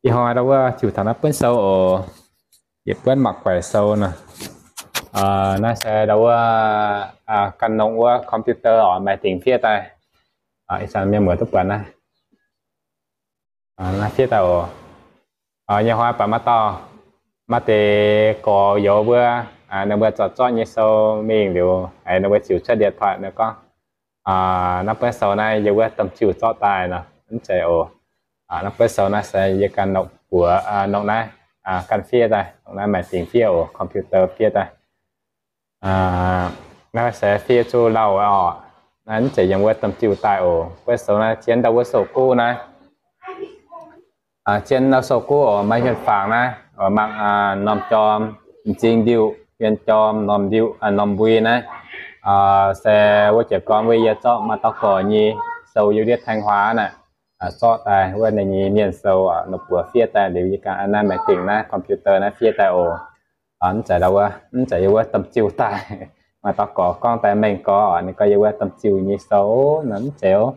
Ih hnoi ndau wuov ziux taux naaiv buonv sou oc. Yietc buonv mangc guaix sou nor. Naaiv se ndau wuov ganh nongh wuov computer oc, maaih dingc fiev daaih. Ih zanc mienh muoz duqv buatc naaiv. Naaiv fiev daaih oc. Nyei hnoi baac maaih dauh, maaih deix gorx-youz mbuo, ninh mbuo zorqv zorqv nyei sou mingh liuz, ninh mbuo ziux cuotv điện thoại ninh gorngv, naaiv buonv sou naaiv yie wuov domh ziuh zorqv daaih nor, mv zeiz oc. Naaiv buonv sou naaiv se yie ganh nongh buoz, nongh naaiv, ganh fiev daaih, nongh naaiv maaih dingc fiev oc, computer fiev daaih. Naaiv se fiev zuqc lauh oc. Naaiv mv zeiz yiem wuov domh ziuh daaih oc. Buonv sou naaiv zien ndau wuov sou-guv naaiv. Zien ndau sou-guv oc, maaih hmien fangx naaiv, mangc norm jorm, m'zing ndiuh, hmien jorm, norm ndiuh, norm mbui naaiv. Se wuov jiez gorn wuov yie zorqv maaih dauh gorx nyei sou, yiem ndiev Thanh Hóa naaiv, zorqv daaih wuov ninh nyei mienh sou, nongh buoz fiev daaih liuz yie ganh naaiv maaih dingc naaiv computer naaiv fiev daaih oc. Mv zeiz, mv zeiz yiem wuov domh ziuh daaih. Maaih dauh gorx gorngv daaih mengh gorx, ninh gorngv yiem wuov domh ziuh nyei sou nor, mv zeiz oc.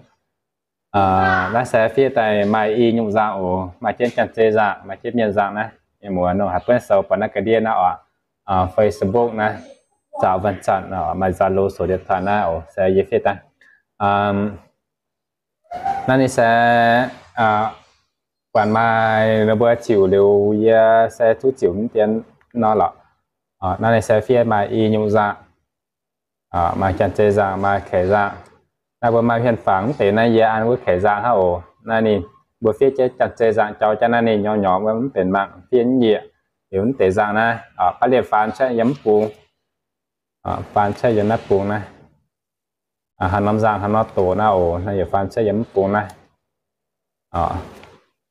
Naaiv se fiev daaih maaih i nyungc nzangc oc, maaih jienv janx-zei nzangc, maaih jienv mienh nzangc naaiv. Mienh muoz nongh haaix buonv sou buatc naaiv ga'ndiev naaiv oc, Facebook naaiv, zaux วันจันทร์ oc, maaih Zalo số điện thoại naaiv oc, se yie fiev daaih. Naaiv ninh se buatc maaih ninh mbuo ziux liuz yie se zuqc ziux mv dien nor lorqc. Naaiv ninh se fiev maaih i nyungc nzangc. Maaih janx-zei nzangc, maaih kaeqv nzangc. Naaiv mbuo maaih hmien fangx mv deix naaiv yie an wuov kaeqv nzangc hnangv oc. Naaiv ninh mbuo fiev jienv janx-zei nzangc jauv jaav naaiv ninh nyorng nyorng mv benx mangc fiev nyiec. Liuz mv deix nzangc naaiv baav liemh faan cuotv yiem mv bung. Faan cuotv yiem naaiv bung naaiv. Haaix norm nzangc haaix norm doqc naaiv oc. Naaiv yietc faan cuotv yiem mv bung naaiv.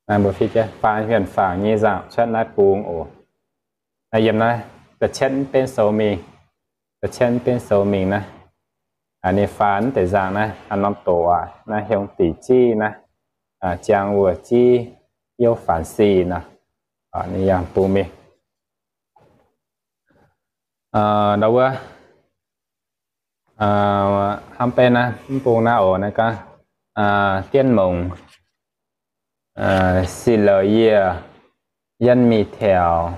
Naaiv mbuo fiev jienv faan hmien fangx nyei nzangc cuotv naaiv bung oc. Naaiv yiem naaiv da'cietv mv benv sou mingh, da'cietv mv benv sou mingh naaiv. Ninh faan mv deix nzangc naaiv haaix norm doqc aqv. Naaiv hiong dic jiv naaiv, ziang wuoc jiv, youv faanx sic nor. Ninh yangh bung mingh. Ndau wuov hnamv benv naaiv mv bung naaiv oc, naaiv gorngv, Dienv mongc, si lou yie, yien mingh taux,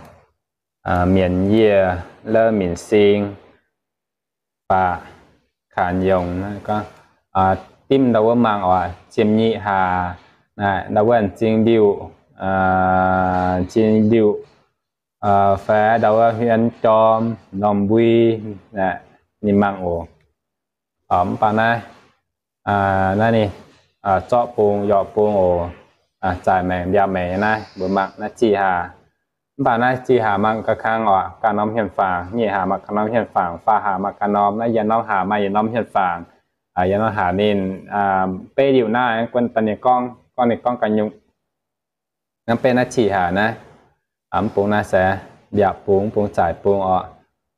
mienc yie, lou minc sing, baac kaanx yongc. Gorngv dimv ndau wuov mangc oc, ziepc nyeic hlaax, ndau wuov m'zing ndiuh, m'zing ndiuh, fai ndau wuov hmien jorm, norm mbui, ninh mangc oc. Mv baac naaiv, naaiv ninh zorqv bung, yorqc bung oc, zaaic maengc, mbiaauc maengc nyei naaiv mbuo mangc naaiv zih hlaax. Mv baac naaiv zih hlaax mangc ga'kang oc, ganh norm hmien fangx, nyeic hlaax mangc ganh norm hmien fangx, faah hlaax mangc ganh norm, naaiv yietc norm hlaax maaih yietc norm hmien fangx. Yietc norm hlaax ninh beiv liuz naaiv, guon daaih ninh gorngv, gorngv ninh gorngv ganh nyungc. Hnamv benv naaiv zih hlaax naaiv, mv bung naaiv se mbiaauc bung, mv bung zaaic bung oc.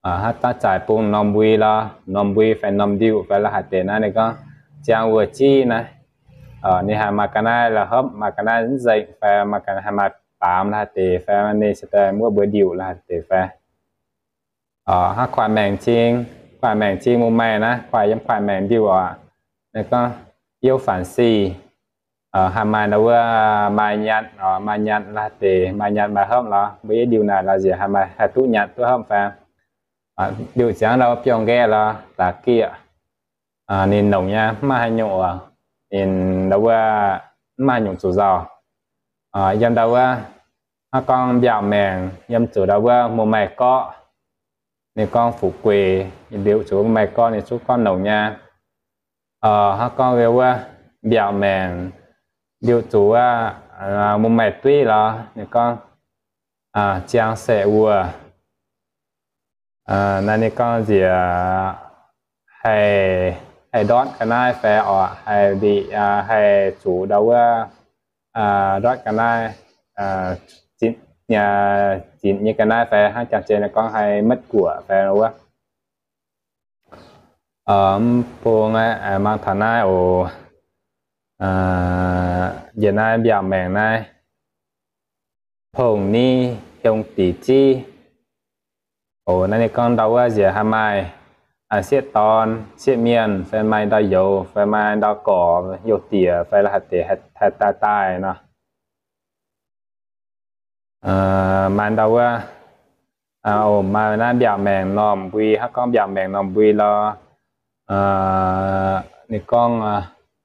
Haaix dauh zaaic bung norm mbui lorh, norm mbui fai norm ndiuh fai la'haaix deix naaiv ninh gorngv ziang wuoc jiv naaiv. Ninh haih maaih ga'naaiv la'hopv, maaih ga'naaiv nzengc fai maaih ga'naaiv haih maaih baamz la'haaix deix fai ninh se daaih muoqv mbuo ndiuh la'haaix deix fai. Hnangv kuaaic maengc cing, kuaaic maengc cing mu'mh maengc naaiv, kuaaic yiem kuaaic maengc ndiuh oc. Ninh gorngv youv faanx sic, haih maaih ndau wuov maaih nyatc, maaih nyatc la'haaix deix, maaih nyatc maaih hopv lorh, mbuo yietv ndiuh naaic la'nziec haih maaih, haih duqv nyatc duqv hopv fai. Ndiuh ziangx ndau wuov biouv-nqaeqv lorh, daaix gieqv, ninh longc nyei mv maaih haaix nyungc oc. Ninh ndau wuov mv maaih haaix nyungc zuqc nzauh. Yiem ndau wuov, hnangv gorngv mbiaauc maengc yiem zuqc ndau wuov mu'mh maengc gorqv, ninh gorngv fuqv gueix, liuz zuqc mu'mh maengc gorqv ninh zungv gorngv longc nyei. Hnangv gorngv liuz wuov mbiaauc maengc liuz zuqc wuov mu'mh maengc duiv lorh, ninh gorngv ziang saeqv wuoc. Naaiv ninh gorngv nziex haih, haih ndortv ga'naaiv fai oc, haih ndiqc, haih zuqc ndau wuov ndortv ga'naaiv, zinc nyei ga'naaiv fai hnangv jangx-zen ninh gorngv haih metv guoqc fai wuov. Mv bung mangc taux naaiv oc. Njiec naaiv mbiaauc maengc naaiv, pongx ni hiong dic ziv. Oc, naaiv ninh gorngv ndau wuov nziex haih maaih sieqv dorn sieqv mienh fai maaih ndau-youz fai maaih ndau-gorx youh diex fai la'haaix deix haih daaih daaih nor. Maaih ndau wuov, maaih naaiv mbiaauc maengc normh mbui, hnangv gorngv mbiaauc maengc normh mbui lorz, ninh gorngv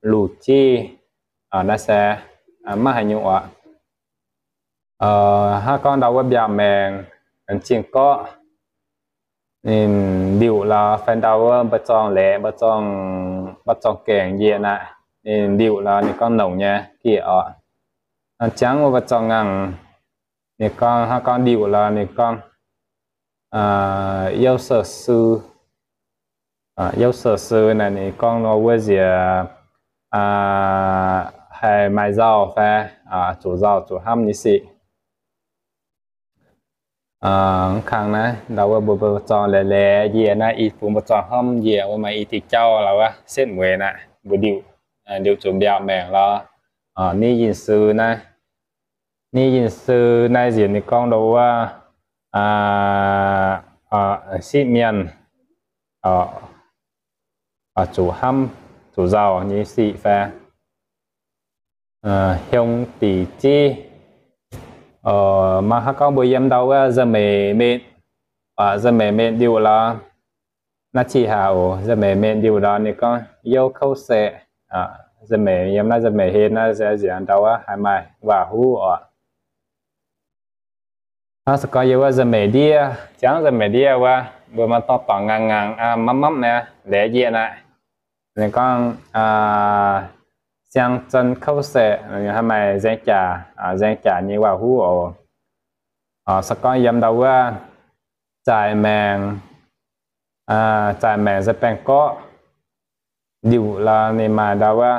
luc jiv, naaiv se maiv haaix nyungc oc. Hnangv gorngv ndau wuov mbiaauc maengc, m'zing gorqv, ninh ndiuc lorz fai ndau wuov mbu'zorng laeqc, mbu'zorng gaengh njiec naaic, ninh ndiuc lorz ninh gorngv nongc nyei gieqc oc. Ziangv wuov mbu'zorng ngaangc, ninh gorngv, hnangv gorngv ndiuc lorz ninh gorngv 优色素, 优色素 naaic ninh gorngv nor wuov nziex haih maaih nzauh fai zuqc nzauh zuqc hnamv nyei sic. Mv kang naaiv ndau wuov mbu'zorng laeqc laeqc njiec naaiv, i bung mbu'zorng hnamv njiec wuov maaih i diuh jauv lorz wuov setv mueiz naaiv mbu'ndiuh, ndiuh zuqc mbiaauc maengc lorz. Ni yinh sou naaiv, ni yinh sou naaiv nziex ninh gorngv ndau wuov sipv mienh zuqc hnamv zuqc nzauh nyei sic fai hiong diqc jiv. Maiv hnangv gorngv mbuo yiem ndau wuov nza'meic metv, nza'meic metv ndiuc lorz, naaiv qih haac oc, nza'meic metv ndiuc lorz ninh gorngv 优口水, nza'meic yiem naaiv nza'meic hlen naaiv se nziex ndau wuov haih maaih waac-huv oc. Hnangv se gorngv yiem wuov nza'meic ndiev, ziangv nza'meic ndiev wuov, mbuo maaih dorngx dorngx ngaangc ngaangc, mamv mamv naaiv, laeqc njiec naaic, ninh gorngv 香蒸口水, haih maaih nzaeng jaax, nzaeng jaax nyei waac-huv oc. Se gorngv yiem ndau wuov zaaic maengc, zaaic maengc se baengh gorqv ndiuc lorz ninh maaih ndau wuov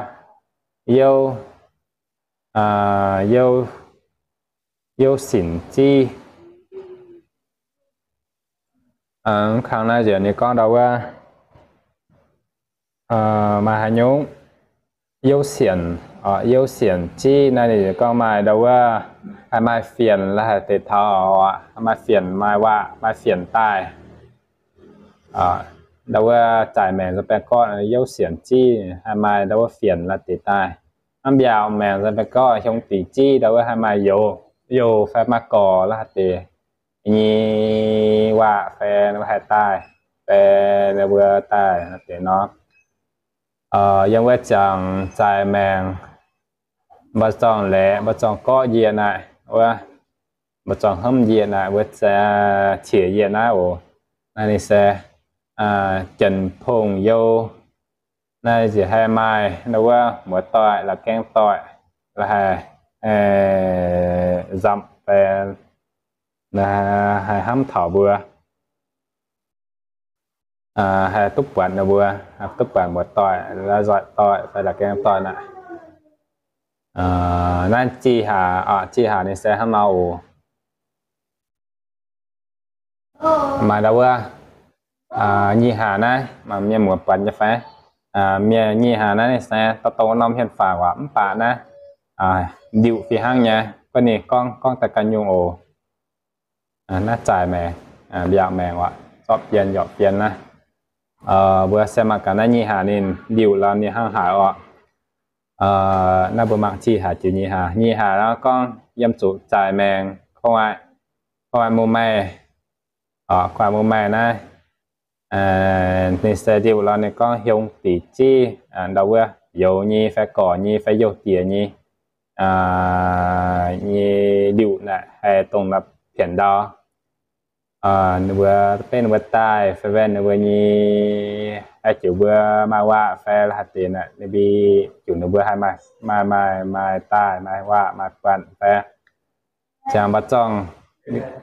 优, 优显肌. Mv kang naaiv nziex ninh gorngv ndau wuov maaih haaix nyungc 优显, 优显肌 naaiv ninh gorngv maaih ndau wuov haih maaih fienx la'haic deix taux, haih maaih fienx maaih waac maaih fienx daaih. Ndau wuov zaaic maengc se baengh gorqv 优显肌 haih maaih ndau wuov fienx la'deix daaih. Hnangv mbiaauc maengc se baengh gorqv hiong diqc jiv ndau wuov haih maaih youz, youz fai maaih gorx la'haic deix nyei waac fai haih daaih, fai mbuo daaih deix nor. Yiem wuov ziangx zaaic maengc, mbu'zorng laeqc, mbu'zorng gorqv njiec naaic wuov, mbu'zorng hnamv njiec naaic wuov, qiex njiec naaiv oc. Naaiv ninh se Janx-Pongh You. Naaiv nziex haih maaih ndau wuov muoz-doic, la'gaeng doic, la'haic nzamc fai haih hnamv taux mbuo, haih duqv buatc ninh mbuo, duqv buatc muoz-doic, la'nzoih doic fai la'gaeng doic naaic. Naaiv qih haac, qih haac ninh se hnangv nor oc. Maaih ndau wuov nyic haac naaiv, mienh muoz buatc nyei fai? Mienh nyic haac naaiv ninh se dongh dongh norm hien-faanx waac mv baac naaiv ndiuc fih hnangv nyei, guov ninh gorngv, gorngv daaih ganh nyungc oc. Naaiv zaaic maengc, mbiaauc maengc waac, zorqv bien yorqc bien naaiv. Mbuo se mangc gaax naaiv nyic haac ninh ndiuc lorz ninh hnangv haaix oc. Naaiv mbuo mangc qih haac jiex nyic haac. Nyic haac nor gorngv yiem zuqc zaaic maengc, ko, ko mu'mai, ko mu'mai naaiv, ninh se ndiuc lorz ninh gorngv hiong diqc jiv, ndau wuov youz nyei fai gorx nyei fai youh diex nyei, nyei ndiuc naaic haih dongh naaiv pienx ndau. Ninh mbuo, benx ninh mbuo daaih fai ven ninh mbuo nyei, haih juqc mbuo maaih waac fai la'haic deix naaic, ninh mbuo juqc ninh mbuo haih maaih, maaih, maaih daaih, maaih waac, maaih buatc fai. Ziangx mbu'zorng,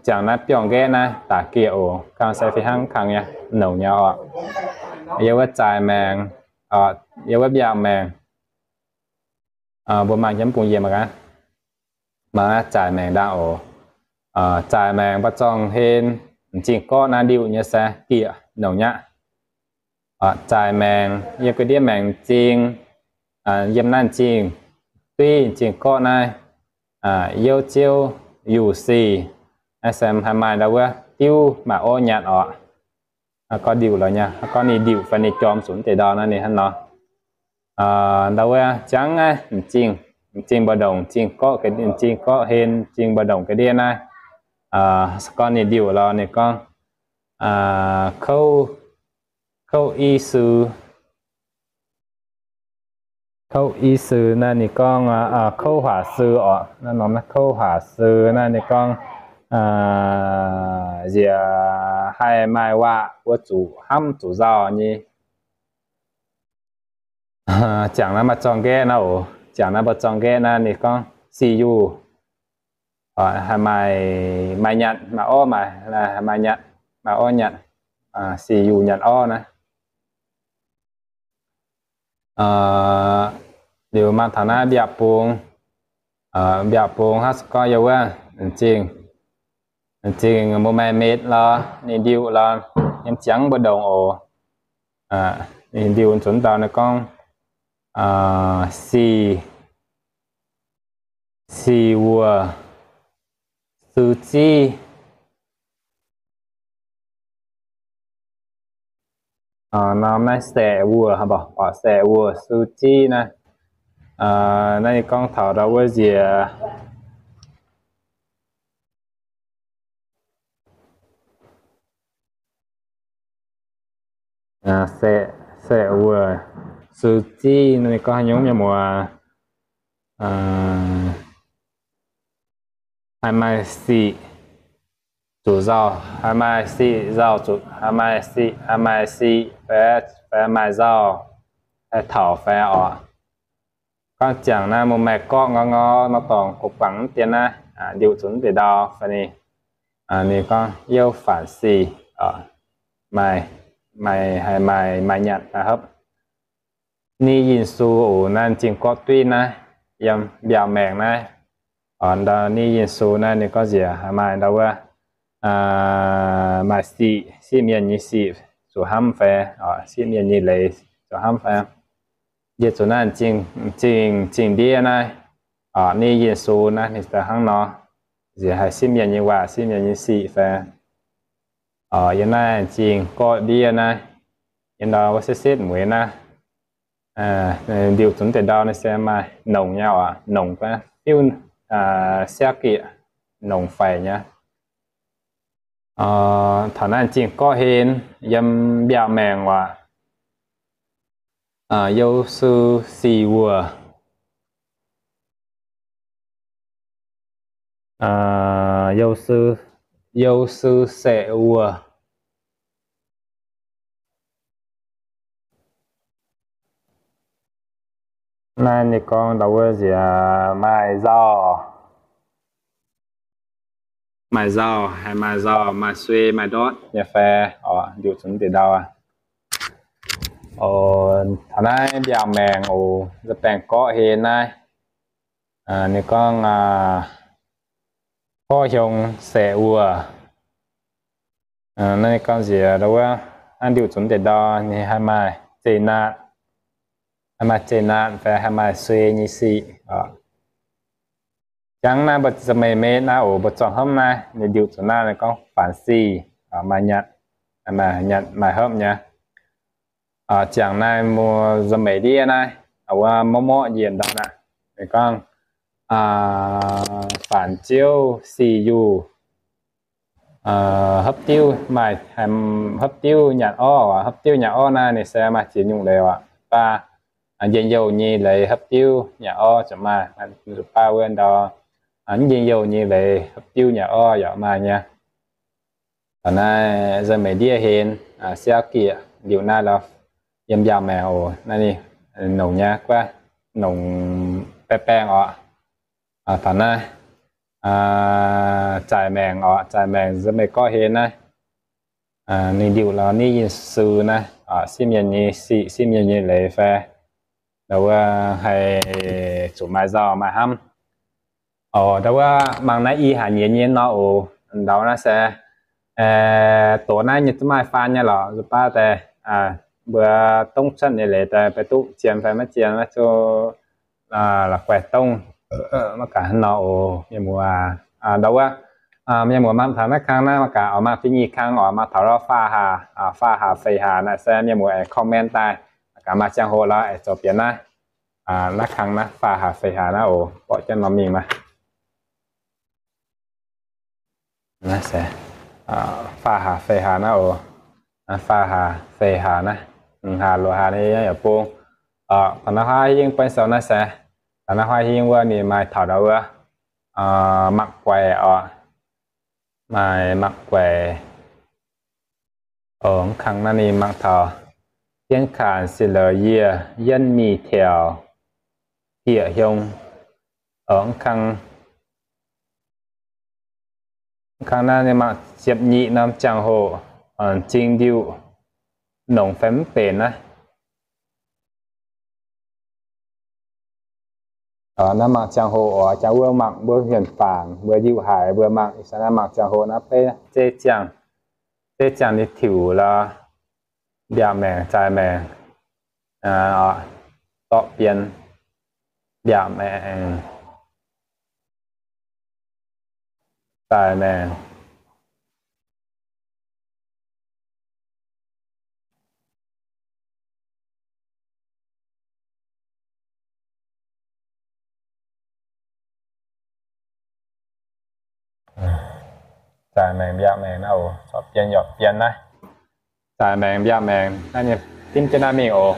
ziangx naaiv biorngh nqaeqv naaiv daaih geh oc, kang se fih hnangv kang nyei, nongc nyei oc. Yiem wuov zaaic maengc, yiem wuov mbiaauc maengc, mbuo mangc jienv bung yiem mangc gaax. Mangc naaiv zaaic maengc ndaangc oc. Zaaic maengc mbu'zorng hlen, m'zing gorqv naaiv ndiuc nyei se gieqc nongc nyaqv. Zaaic maengc yiem ga'ndiev maengc m'zing, yiem naaiv m'zing duiv m'zing gorqv naaiv, youv ziouv yuh sic, naaiv se haih maaih ndau wuov diuv maaih orv nyatc oc. Gorngv ndiuc lorz nyei, gorngv ninh ndiuc fai ninh jorm zuqc deix ndau naaiv ninh hnangv nor. Ndau wuov ziangv naaiv m'zing, m'zing mbu'ndongx, m'zing gorqv, m'zing gorqv hlen, m'zing mbu'ndongx ga'ndiev naaiv, Se gorngv ninh ndiuh lorz ninh gorngv kouv, kouv i sui, kouv i sui naaiv ninh gorngv kouv huaac sui oc. Naaiv norm naaiv kouv huaac sui naaiv ninh gorngv nziex haih maaih waac wuov zuqc hnamv zuqc nzauh nyei. Ziangx naaiv maaih zorng nqaeqv naaiv oc. Ziangx naaiv mbuo zorng nqaeqv naaiv ninh gorngv sic yuh haih maaih, maaih nyanc maaih orv, maaih, maaih nyanc maaih orv nyanc, sic yuh nyanc orv naaiv. Liuz maaih taux naaiv mbiaauc bung, mbiaauc bung hnangv se gorngv yiem wuov zingh, zingh mbuo maaih metv lorz ninh ndiuh lorz yiem ziangx mbuo ndongc oc. Ninh ndiuh nzunc dau ninh gorngv sic, sic wuoc sui ziv. Norm naaiv saeqv wuoc, saeqv wuoc sui ziv naaiv. Naaiv ninh gorngv taux ndau wuov nziex saeqv, saeqv wuoc sui ziv naaiv ninh gorngv haaix nyungc mienh muoz haih maaih sic zuqc nzauh, haih maaih sic nzauh zuqc, haih maaih sic, haih maaih sic fai, fai maaih nzauh, haih taux fai oc. Gorngv ziangx naaiv mbuo maaih gorqv ngau ngau nor dorngc guv guangc mv dien naaiv, ndiuh zunc deix ndau fai ninh, ninh gorngv youh faanc sic, maaih, maaih, haih maaih, maaih nyanc maaih hopv. Ni Yesu oc, naaiv zingh gorqv duqv naaiv, yiem mbiaauc maengc naaiv. Ndau Ni Yesu naaiv ninh gorngv nziex haih maaih ndau wuov, maaih sic, siqv mienh nyei sic zuqc hnamv fai, siqv mienh nyei leiz zuqc hnamv fai. Yie zuqc naaiv zingh, zingh ndiev naaiv, Ni Yesu naaiv ninh daaih hnangv nor, nziex haih siqv mienh nyei waac, siqv mienh nyei sic fai. Yiem naaiv zingh gorqv ndiev naaiv, yiem ndau wuov setv setv mueiz naaiv, ndiuh zunc deix ndau naaiv se maaih nongc nyei oc, nongc fiuv, siaqv gieqc, nongc faix nyei. Taux naaiv zingh gorqv hlen yiem mbiaauc maengc waac, you su sic wuoc, you su, you su saeqv wuoc. Naaiv ninh gorngv ndau wuov nziex maaih nzauh, maaih nzauh, haih maaih nzauh, maaih suei, maaih ndortv nyei fai, ndiuh zunc deix ndau. Taux naaiv mbiaauc maengc oc, nza'baengx gorqv hlen naaiv, ninh gorngv gorqv hiong saeqv wuoc. Naaiv ninh gorngv nziex ndau wuov, naaiv ndiuh zunc deix ndau ninh haih maaih zeqc naanc, haih maaih zeqc naanc fai haih maaih suei nyei sic. Jangv naaiv mbuo za'meih mei naaiv oc, mbuo zorng hnamv naaiv, ninh ndiuh zunc naaiv ninh gorngv faanx sic, maaih nyanc, maaih nyanc maaih hopv nyei. Ziangx naaiv mbuo za'meih ndiev naaiv, wuov morqv morqv njiec ndau naaiv, ninh gorngv faanx ziouv sic yuh, hopv diuv maaih, hopv diuv nyanc orv, hopv diuv nyanc orv naaiv ninh se maaih ziex nyungc leiz oc. Baac njien-youh nyei leiz hopv diuv nyanc orv ziouc maaih, baac wuov ndau njien-youh nyei leiz hopv diuv nyanc orv yaac maaih nyei. Taux naaiv za'meih ndiev hlen, siaqv gieqc liuz naaiv lorz yiem mbiaauc maengc oc. Naaiv ninh nongc nyei guav, nongc baeqv baengh oc. Taux naaiv zaaic maengc oc, zaaic maengc za'meih gorqv hlen naaiv, ninh ndiuh lorz Ni Yesu naaiv, siqv mienh nyei sic, siqv mienh nyei leiz fai, ndau wuov haih zuqc maaih nzauh maaih hnamv. Oc, ndau wuov mangc naaiv i haic nyiex nyei nor oc. Ndau naaiv se doz naaiv nyei za'gengh maaih faan nyei lorqc, nzunc baav daaih mbuo dongv cuotv nyei leiz daaih baeqc duqv zien fai maiv zien naaiv ziouc la'guaih dongv. Maiv gaax hnangv nor oc mienh muoz. Ndau wuov mienh muoz mangc taux naaiv kang naaiv maiv gaax oix mangc da'nyeic kang oc, mangc taux lorz faah hlaax, faah hlaax feix hlaax naaiv se mienh muoz aengx comment daaih. Maiv gaax maaih ziangh hoc lorz aengx zoux bieqc naaiv, naaiv kang naaiv faah hlaax feix hlaax naaiv oc, borqv jienv nor mingh maah. Naaiv se faah hlaax feix hlaax naaiv oc. Faah hlaax feix hlaax naaiv, hngz hlaax luoqc hlaax nyei yaac bung. Taux naaiv hnoi yie buonv sou naaiv se, taux naaiv hnoi yie wuov ninh maaih taux ndau wuov mangc guaix oc. Maaih mangc guaix. Oc, mv kang naaiv ninh mangc taux, Dienv kaanx se lorz yie yienv mingh taux bieqc hiong. Oc, mv kang, mv kang naaiv ninh mangc ziepc nyeic norm ziangh hoc, zing ndiuh, nongc fai mv benx naaiv. Naaiv mangc ziangh hoc oc, jangx wuov mangc mbuo mienh fangx mbuo ndiuh haic mbuo mangc, ih zanc naaiv mangc ziangh hoc naaiv beiv zeiv ziangh, zeiv ziangh ninh tiuc lorz mbiaauc maengc, zaaix maengc, zorqv bien, mbiaauc maengc, zaaix maengc. Zaaix maengc mbiaauc maengc naaiv oc, zorqv bien yorqc bien naaiv. Zaaix maengc mbiaauc maengc naaiv nyei dimv jienv naaiv mingh oc.